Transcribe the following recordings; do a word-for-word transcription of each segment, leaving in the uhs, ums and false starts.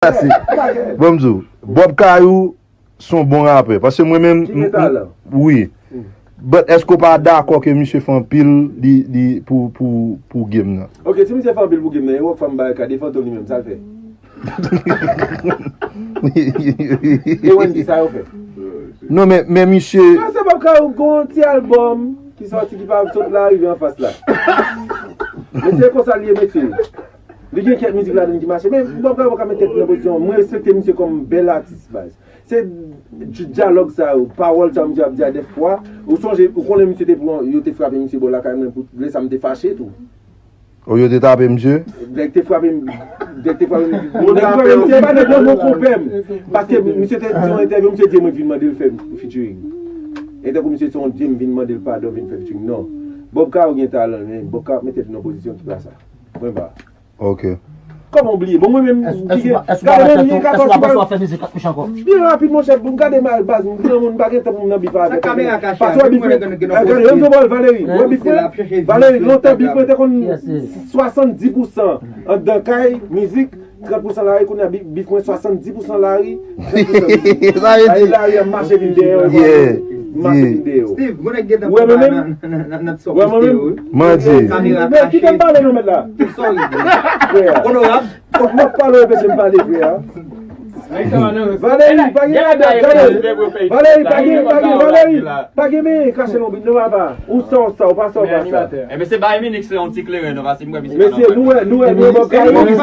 Sa se. Bon, m di w, Bob Kayou se yon bon rapè. Paske mwen menm, m- m- wi. But èske w pa dakò ke misye fè anpil li, li pou, pou, pou game nan? Ok, si misye fè anpil pou game nan, e Rockfam Barikad, e Fantom li menm, sa l fè? E Wendy, sa yo fè? Non, men, men misye. Sa se Bob Kayou gon ti albòm ki sòti ki pa sot la, rive anfas la. Men se konsa l ye, mesye. Li gen kèk mizik ladan ki mache, men Bob Kayou pa ka met tèt li nan pozisyon. Mwen respekte misye kòm bèl atis, baz. Se dyalòg sa yo, pawòl sa yo misye ap di a dèfwa. Ou sonje, ou konnen misye te pran, yo te frape misye bò lakay mwen pou lè sa m te fache tou. O, yo te tape misye? Nèg te frape m, nèg te frape m. Nèg frape misye, pa nèg nan mon konpè m. Paske misye te di yon entèvyou, misye di mwen vin mande l fè featuring. E tankou misye se yon dye m vin mande l padon, vin fè featuring. Non. Bob Kayou gen talan, men Bob Kayou ap met tèt li nan pozisyon ki pa sa. Mwen pa. Ok. Kòman w bliye? Bon, mwen menm, gade, mwen gen katòz, katòz, katòz. Byen rapid, monchè, pou m gade mal, baz, m granmoun, m pa gen tan pou m nan bif avèk. Sa kamera kache a, wi, mwen gen, gen yon post. Gade, Renzo Ball, Valérie, wè bif mwen? Valérie, lontan bif mwen te konn swasanndiz pousan anndan kay, mizik, trant pousan lari, kounye a bif, bif mwen swasanndiz pousan lari, trant pousan mizik. Sa vle di lari ap mache vin dèyè w, mache vin dèyè w. Steve, mwen gen tan pou m nan, nan, nan, nan, nan, wè mwen menm? Mandi. Men kite m pale non, mèt la. Sorry. Frè. Onorab. Fòk m ap pale w, repete m pale, frè. Valérie, pa gen ladan, Valérie. Valérie, pa gen, pa gen, Valérie. Pa gen men kache lonbrit non, papa. Ou sa, ou sa, ou pa sa, ou pa sa. Ebyen, se bay Minix yon ti kleren non, paske m wè misye. Mesye, nou wè, nou wè, nou wè, Bob Kayou. Mesye,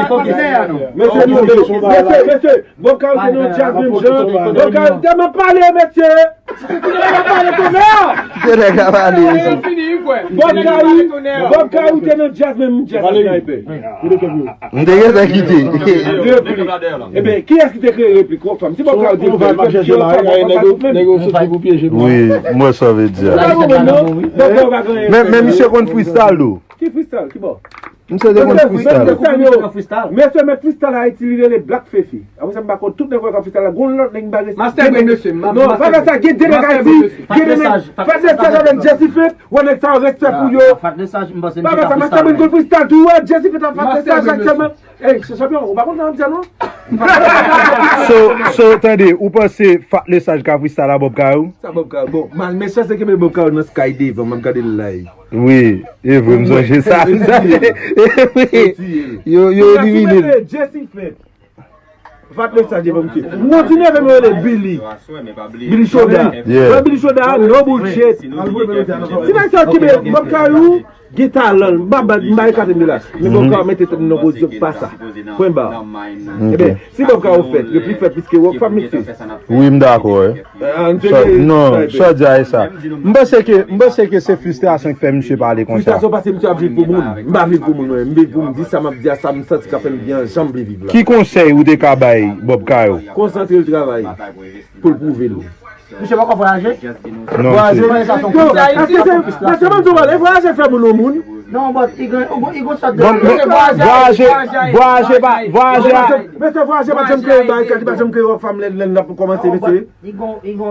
nou, mesye, mesye, Bob Kayou te nan djaz menm jan. Bob Kayou te nan pale, mesye. Kite nèg la pale, mesye. Bob Kayou, Bob Kayou te nan djaz menm, djaz sniper. M te gentan kite. Ebyen, kiyès ki te kreye replik Rockfam? Si Bob Kayou di l fè, l fè, si Rockfam pa fè l menm. Nèg yo soti pou pyeje nou. Wi, m wè sa w vle di a. Ou pa konprann non? Bob Kayou pa gen. Men, men misye konn freestyle tou. Ki freestyle? Ki bò? Misye te konn freestyle. Mesye, mèt freestyle Ayiti, li rele Black Fefi. Apre sa, m pa konn tout nèg wè k ap freestyle la. Gon lòt nèg m pa gen. Master Brain, mesye. Non, pa fè sa, gen de nèg Ayiti. Gen de nèg. Fat Lesaj avèk Jesse Fate. Wè nèg sa yo, respè pou yo. Fat Lesaj, m panse misye ka freestyle. Pa fè sa, Master Brain konn freestyle tou, wè, Jesse Fate ap Fat Lesaj aktyèlman. Ey, se chanpyon, ou pa konn sa m di a non? So, so, tande, ou panse Fat Lesaj ka freestyle a Bob Kayou? Sa Bob Kayou? Bon, mal, men chans se kenbe Bob Kayou nan Sky devan, m ap gade l live. Wi, e vre, m sonje sa, m sonje. E vre. Yo, yo elimine l. Jesse Fate. Fat Lesaj devan misye. M kontinye avè m rele Billy. Billy Choda. Yeah. Wè Billy Choda, no bullshit. Si nèg sa kenbe Bob Kayou, gen talan, m pa, m pa ekate m de la. Men Bob Kayou mete tèt li nan pozisyon ki pa sa. Pwen ba. Ebyen, si Bob Kayou fèt, yo pli fèt plis ke Rockfam, mesye. Wi, m dakò, wi. Non, sa w di a e sa. M panse ke, m panse ke se fristrasyon ki fè misye pale konsa. Fristrasyon paske misye ap viv pou moun. M pa viv pou moun, mwen. M viv pou m di sa m ap di a, sa m santi k ap fè m byen, jan m vle viv la. Ki konsèy ou te ka bay Bob Kayou? Konsantre l travay pou l pwouve l. Misye poko vwayaje? Non, vwayaje, se, se, se, se, se, se, vwayaje fè moun yon moun. Non, but, li gen, li gen sòt de. Bon, men, vwayaje, vwayaje pa, vwayaje a. Mesye, vwayaje pa janm kreye bagay, li pa janm kreye Rockfam lè, lè n ap kòmanse, mesye.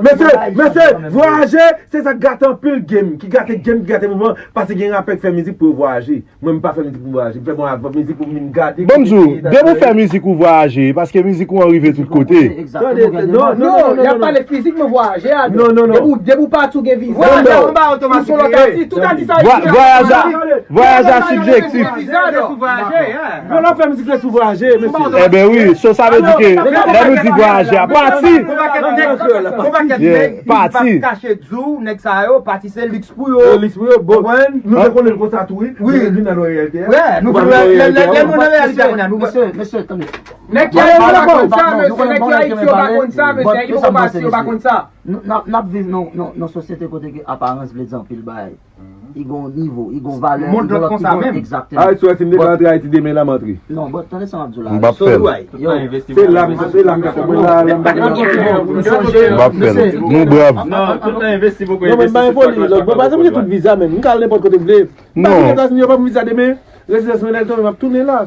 Mesye, mesye, vwayaje, se sa k gate anpil game, ki gate game, ki gate mouvman, paske gen rapè k fè mizik pou yo vwayaje. Mwen, m pa fè mizik pou m vwayaje, m fè bon, mizik pou m vin gade. Bon, m di w, depi w fè mizik ou vwayaje, paske mizik ou an rive tout kote. Tande, non, non, non, non, y ap pale fizik, mwen vwayaje a. Non, non, non. Depi w, depi w pati, w gen viza. Vwayaje anba otomatik. Vwa-, vwayaj a, vwayaj a sibjektif. Bon, lè w fè mizik la sou vwayaje, mesye. Enben wi, so sa vle di ke lè nou di vwayaje a, pati. Gon pakèt nèg, gon pakèt nèg ki p ap kache di w, nèg sa yo, pati se liks pou yo. Liks pou yo, bon. Nou te konnen l konsa tou, wi. Wi. Nou vin nan reyalite a. Wè, nou vin nan reyalite a. Lè, lè, lè nou nan reyalite a kounye a, nou. Mesye, mesye, tande. Nèg ki Ayiti yo pa konn sa, mesye. Nèg ki Ayiti yo pa konn sa, mesye. Nèg ki Pòtoprens yo pa konn sa. N ap, n ap viv nan, nan, nan sosyete kote ke aparans vle di anpil bagay. Li gon nivo, li gon valè, li gon lòt nivo. Egzakteman. Ayiti, si m te ka antre Ayiti demen la, m antre. Non, but tande sa m ap di w la. M p ap fè l. Se la, se la m ka konprann la, la m pa konprann. M p ap fè l. Nou brav. Non, tout tan envesti poko envesti. Non, men m pa gen foli, lòt bò, pa egzanp, m gen tout viza menm. M ka al nenpòt kote m vle. M pa vin Etazini, yo ban m viza demen. Rezidans mwen lè l tonbe, m ap tounen la.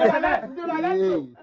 te malad, m te malad.